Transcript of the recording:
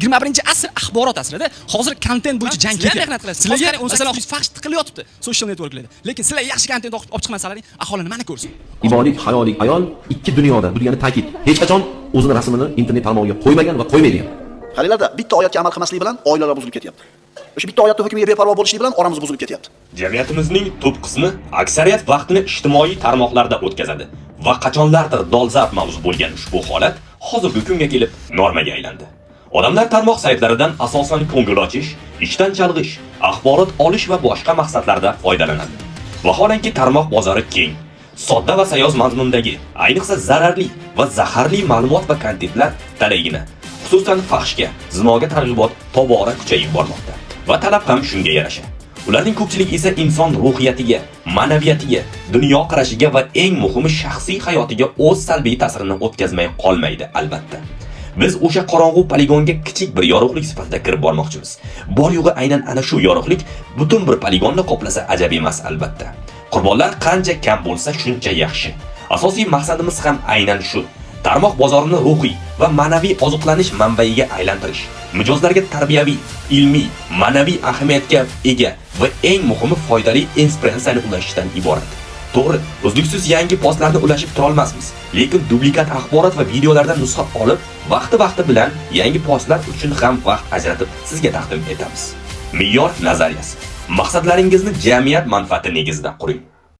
21-asr axborot asrida hozir kontent bo'yicha jang Sizlar ketyapti. mehnat qilasizlar. Sizlarga Hozir qarang, masalan fahsh tiqilyotibdi social networklarda. Lekin sizlar yaxshi kontent olib chiqmasalaring, aholi nimani ko'rsin? Ibolik, hayolik ayol ikki dunyoda, bu degani ta'kid. Hech qachon o'zini rasmini internet tarmog'iga qo'ymagan va qo'ymaydigan. Qaranglarda, bitta oyatga amal qilmaslik bilan oilalar buzilib ketyapti. O'sha bitta oyatning hukmiga beparvo bo'lishlik bilan oramiz buzilib ketyapti. Jamiyatimizning tub qismi aksariyat vaqtini ijtimoiy tarmoqlarda o'tkazadi va qachonlardir dolzarb mavzu bo'lgan ushbu holat hozirgi kunga kelib normaga aylandi. Odamlar tarmoq saytlaridan asosan ko'ngil ochish, ishdan chalg'ish, axborot olish va boshqa maqsadlarda foydalanadi. Vaholanki, tarmoq bozori keng, sodda va sayoz mazmundagi, ayniqsa zararli va zaharli ma'lumot va kontentlar talaygina, xususan fahshga, zinoga targ'ibot tobora kuchayib bormoqda va talab ham shunga yarasha. Ularning ko'pchiligi esa inson ruhiyatiga, ma'naviyatiga, dunyoqarashiga va eng muhimi shaxsiy hayotiga o'z salbiy ta'sirini o'tkazmay qolmaydi albatta. Biz o'sha qorong'u poligonga kichik bir yorug'lik sifatida kirib bormoqchimiz. Bor yo'g'i aynan ana shu yorug'lik butun bir poligonni qoplasa ajab emas albatta. Qurbonlar qancha kam bo'lsa, shuncha yaxshi. Asosiy maqsadimiz ham aynan shu. Tarmoq bozorini ruhiy va ma'naviy oziqlanish manbaiga aylantirish, mijozlarga tarbiyaviy, ilmiy, ma'naviy ahamiyatga ega va eng muhimi foydali inspiratsiyani ulashishdan iborat. To'g'ri, uzluksiz yangi postlarni ulashib turolmasmiz, lekin dublikat axborot va videolardan nusxa olib, vaqti-vaqti bilan yangi postlar uchun ham vaqt ajratib sizga taqdim etamiz. Me'yor nazariyasi. Maqsadlaringizni jamiyat manfaati negizida quring.